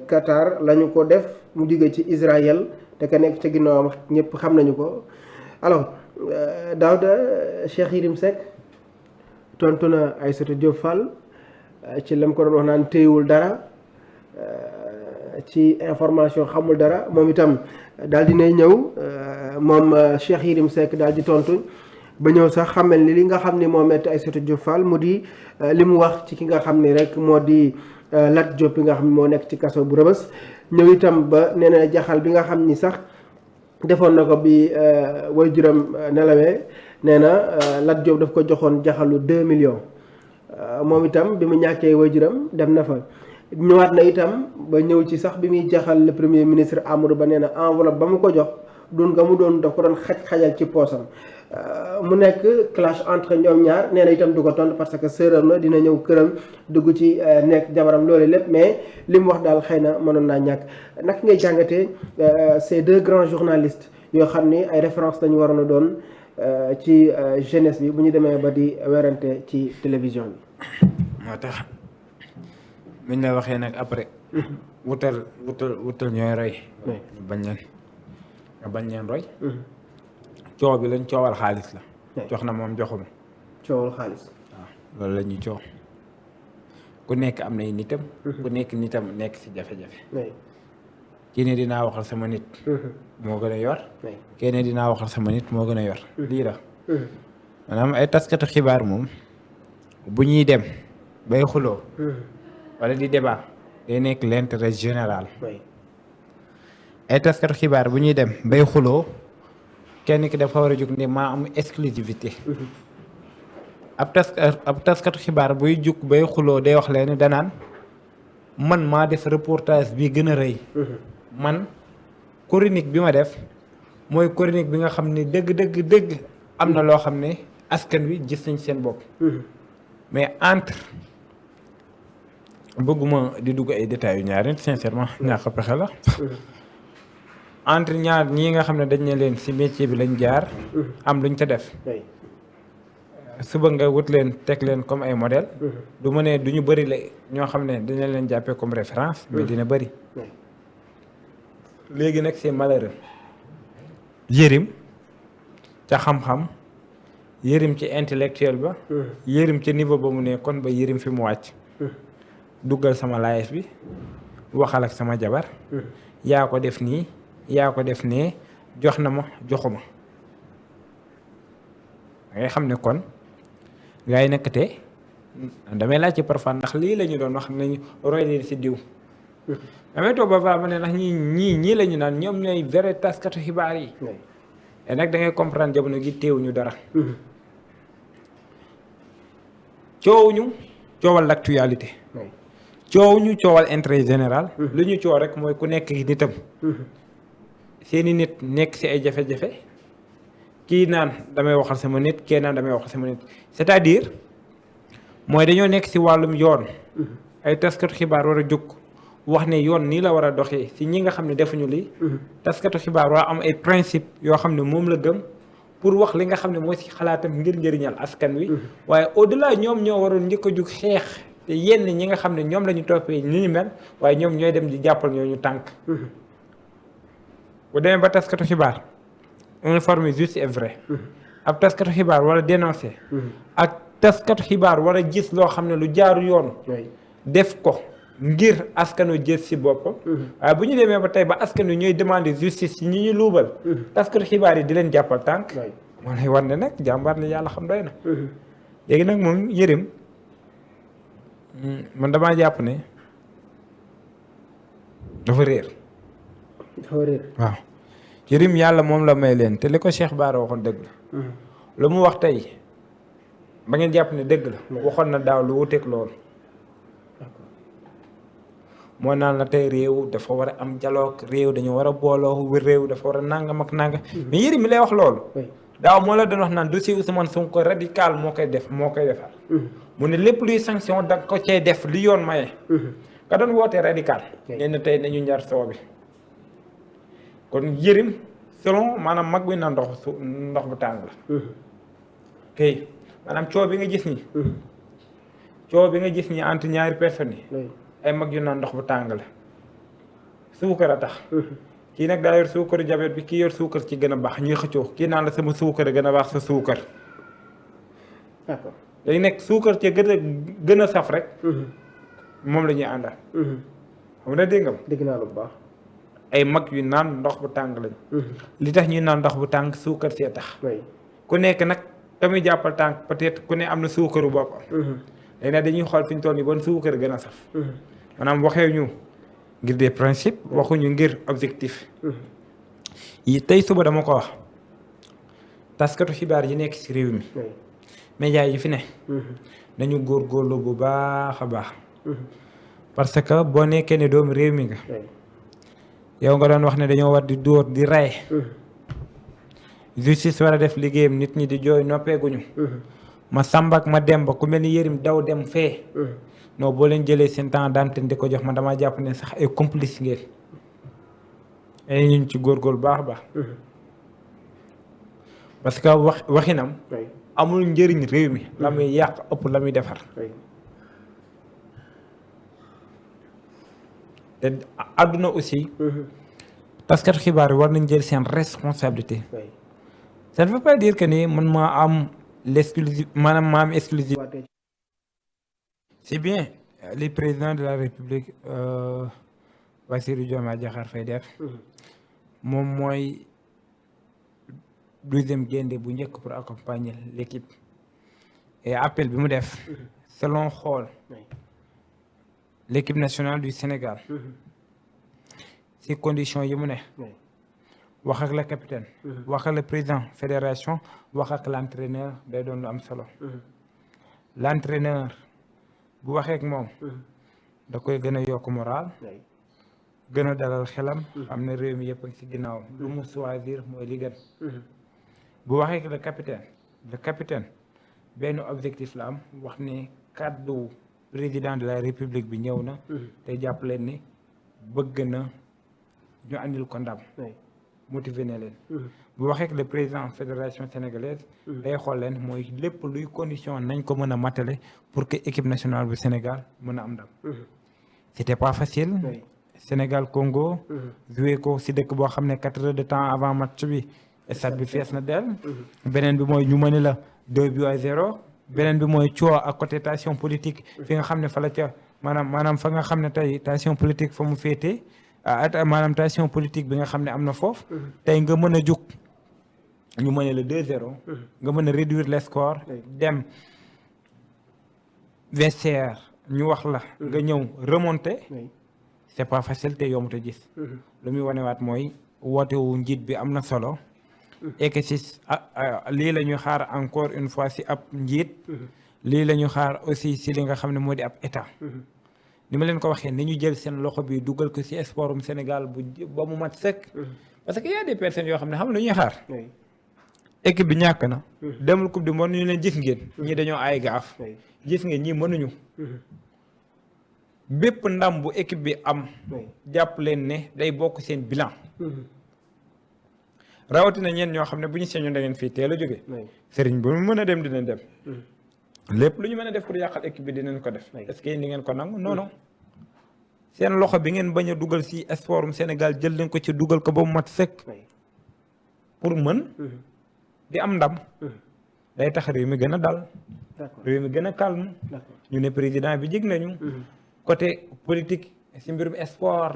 Qatar lañu ko def mu jóge ci Israël te ka nekk ca ginnaawam ñëpp xam nañu ko alors Daouda Cheikh Yérim Seck tontu na Aïssatou Diop Fall ci lam ko doon wax naan téyewul dara ci information xamul dara moom itam daal dinay ñëw moom Cheikh Yérim Seck daal di tontu ba ñëw sax xamal ni li nga xam ni moo metti Aïssatou Diop Fall mu di li mu wax ci ki nga xam ni rek moo di Lat Diop bi nga xam ni moo nekk ci kaso bu Rebeuss ñëw itam ba nee na jaxal bi nga xam ni sax defoon na ko bi waajuram nelawee nee na Lat Diop daf ko joxoon jaxalu 2 millions moom itam bi mu ñàkkee waajuram dem na fa ñëwaat na itam ba ñëw ci sax bi muy jaxal le premier ministre Amadou Ba nee na enveloppe ba mu ko jox doon nga mu doon daf ko doon xajal ci poosam mu nekk clash entre ñoom ñaar nee na itam du ko tontu parce que sœuram la dina ñëw këram dugg ci nekk jabaram loolu lépp mais li mu wax daal xëy na mënoon naa ñàkk naka ngay jàngatee ces 2 grands journalistes yoo xam ni ay références lañu waroon a doon ci jeunesse bi bu ñu demee ba di werante ci télévision bi. moo tax buñ la waxee nag après. wutal ñooy roy. bañ leen roy. coow bi lañ coowal xaalis la. jox na moom joxuma. coowal xaalis. waaw loolu la ñuy coow ku nekk am nay nitam. ku nekk nitam nekk ci jafe-jafe. kii ne dinaa waxal sama nit. moo gën a yor. kii ne dinaa waxal sama nit moo gën a yor. lii la. maanaam ay taskatu xibaar moom bu ñuy dem bay xuloo. wala di débat day nekk l'intérêt général. ay taskatu xibaar bu ñuy dem bay xuloo. kenn ki dafa war a jóg ne maa am exclusivité ab taskatu xibaar buy jug bay xuloo day wax leen danaan man maa def reportage bi gën a rëy man chronique bi ma def mooy chronique bi nga xam ne dëgg am na loo xam ne askan wi gis nañ seen bopp mais entre bëgguma di dugg ay détails yu ñaari sincèrement ñàkk pexe la entre ñaar ñii nga xam ne dañ ne leen ci métier bi lañ jaar am luñ ca def suba nga wut leen teg leen comme ay modèle du ma ne du ñu bëri la ñoo xam ne dañ leen jàppee comme référence mais dina bëri léegi nag c'est malheureux Yérim ca xam-xam Yérim ci intellectuel ba Yérim ca niveau ba mu ne kon ba Yérim fi mu wàcc duggal sama live bi waxal ak sama jabar yaa ko def nii yaa ko def ne jox na ma joxuma da ngay xam ne kon gars yi nekkate damay laaj ci parfois ndax lii la ñu doon wax nañu roy leen ci diw damay toog ba ma ne ndax ñii la ñu naan ñoom ñooy vrai taskatu xibaar yi et nag da ngay comprendre jamono gi teewuñu dara coowuñu coowal l'actualité coowuñu coowal intérêt général lu ñu coow rek mooy ku nekk nitam seeni nit nekk ci ay jafe-jafe kii naan damay waxal sama nit kii naan damay waxal sama nit c'est-à-dire mooy dañoo nekk ci wàllum yoon ay taskatu xibaar war a jóg wax ne yoon nii la war a doxee ci ñi nga xam ne defuñu lii taskatu xibaar war a am ay principe yoo xam ne moom la gëm pour wax li nga xam ne moo ci xalaatam ngir njëriñal askan wi waaye au-delà ñoom ñoo waroon njëkk a jóg xeex te yenn ñi nga xam ne ñoom la ñu toppee ni ñu mel waaye ñoom ñooy dem di jàppal ñooñu tànk bu demee ba taskatu xibaar informer juste et vrai ab taskatu xibaar war a dénoncer ak taskatu xibaar war a gis loo xam ne lu jaaru yoon def ko ngir askanu jës ci boppam waaye bu ñu demee ba tey ba askan wi ñooy demander justice ci ñi ñu luubal taskatu xibaar yi di leen jàppal tànk moo lay war ne nag jàmbaar la yàlla xam doy na léegi nag moom Yérim man damaa jàpp ne dafa réer waaw Yérim yàlla moom la may leen te li ko Cheikh Bara waxoon dëgg la lu mu wax tey ba ngeen jàpp ne dëgg la waxoon na daaw lu wuteeg loolu moo naan la tey réew dafa war a am dialogue réew dañu war a booloo réew dafa war a nangam ak nangam mais Yérim mi lay wax loolu daaw moo la doon wax naan dossier Ousmane Sonko radical moo koy defar mu ne lépp luy sanction da ko cay def li yoon maye ka doon wootee radical nee na tey nañu njar soo bi kon Yérim selon maanaam mag bi na ndox bu tàng la kay maanaam coow bi nga gis nii coow bi nga gis nii entre ñaari personnes yi ay mag yu naan ndox bu tàng la suukar a tax. kii nag daa yor suukaru jabet bi kii yor suukar ci gën a baax ñuy xëccoo kii naan la sama suukar a gën a baax sa suukar. d'accord day nekk suukar ci gën a saf rek. moom la ñuy àndal. xam nga dégg nga. dégg naa lu baax. ay mag yu naan ndox bu tàng lañ. li tax ñuy naan ndox bu tàng suukar see tax. ku nekk nag tamit jàppal tànk peut-être ku ne am na suukaru boppam. léegi nag dañuy xool fi ñu toll nii bon suukar gën a saf. maanaam waxee ñu ngir des principes waxuñu ngir objectif. yi tey suba dama ko wax taskatu xibaar yi nekk ci réew mi. média yi fi ne. nañu góorgóorlu bu baax a baax. parce que boo nekkee ne doomu réew mi nga. yow nga doon wax ne dañoo war di dóor di rey. justice war a def liggéeyam nit ñi di jooy noppeeguñu. ma Samba ak ma Demba ku mel ni Yérim daw dem fee. non boo leen jëlee seen temps d'antenne di ko jox man damaa jàpp ne sax ay complice ngeen. ay ñu ci góorgóorlu baax a baax. parce que waxinam. amul njëriñ réew mi. la muy yàq ëpp la muy defar. te àdduna aussi. taskat xibaar yi war nañ jël seen responsabilité. ça ne veut pas dire que ni man maa am l'exclusive maanaam maa am exclusive. c'est bien le président de la République Bassirou Diomaye Diakhar Faye def. moom mooy 12e gaynde bu njëkk pour accompagner l'équipe. et appel bi mu def. selon xool. l'équipe nationale du Sénégal. ci conditions yi mu ne. wax ak le capitaine. wax ak le président fédération wax ak l'entraîneur day doon lu am solo. l'entraîneur bu waxee ak moom. da koy gën a yokk moral. gën a dalal xelam. am na réew mi yëpp ak ci ginnaaw lu mu choisir mooy li gën. bu waxee ak le capitaine benn objectif la am wax ne kàddu président de la république bi ñëw na. te jàpp leen ni bëgg na ñu andil ko ndam. motivé na leen. bu waxee ak le président fédération sénégalaise. day xool leen mooy lépp luy condition nañ ko mën a matale pour que équipe nationale bu Sénégal mën a am ndam. c'était pas facile. Sénégal Congo. joué ko si dëkk boo xam ne 4 heures de temps avant match bi stade bi fees na dell. beneen bi mooy ñu mën la 2-0. beneen bi mooy coow ak côté tension politique. fi nga xam ne fa la ca maanaam fa nga xam ne tey tension politique fa mu féetee. maanaam tension politique bi nga xam ne am na foofu. tey nga mën a jug ñu mën la 2-0. nga mën a réduire le score. dem vestiaire ñu wax la. nga ñëw remonter. c'est pas facile te yombut a gis. lu muy wanewaat mooy woote wu njiit bi am na solo. et que si lii la ñuy xaar encore une fois si ab njiit. lii la ñu xaar aussi si li nga xam ne moo di ab état. ni ma leen ko waxee ni ñu jël seen loxo bi dugal ko ci sportum Sénégal ba mu mat sëkk. parce que y a des personnes yoo xam ne xam lu ñuy xaar. équipe bi ñàkk na. demul coupe du monde ñu leen gis ngeen. ñii dañoo ay gaaf. gis ngeen ñii mënuñu. bépp ndam bu équipe bi am. jàpp leen ne day bokk seen bilan. rawatina ñeen ñoo xam ne bu ñu seeñoon da ngeen fii teel a jóge. sëriñ bu mu mën a dem dinañ dem. lépp lu ñu mën a def pour yàqal équipe bi dinañ ko def. est-ce que ni ngeen ko nangu non non. seen loxo bi ngeen bañ a dugal ci sportum Sénégal jël leen ko ci dugal ko ba mu mat sëkk. pour mën. di am ndam. day tax réew mi gën a dal. réew mi gën a calme. ñu ne président bi jig nañu. côté politique ci mbirum sport.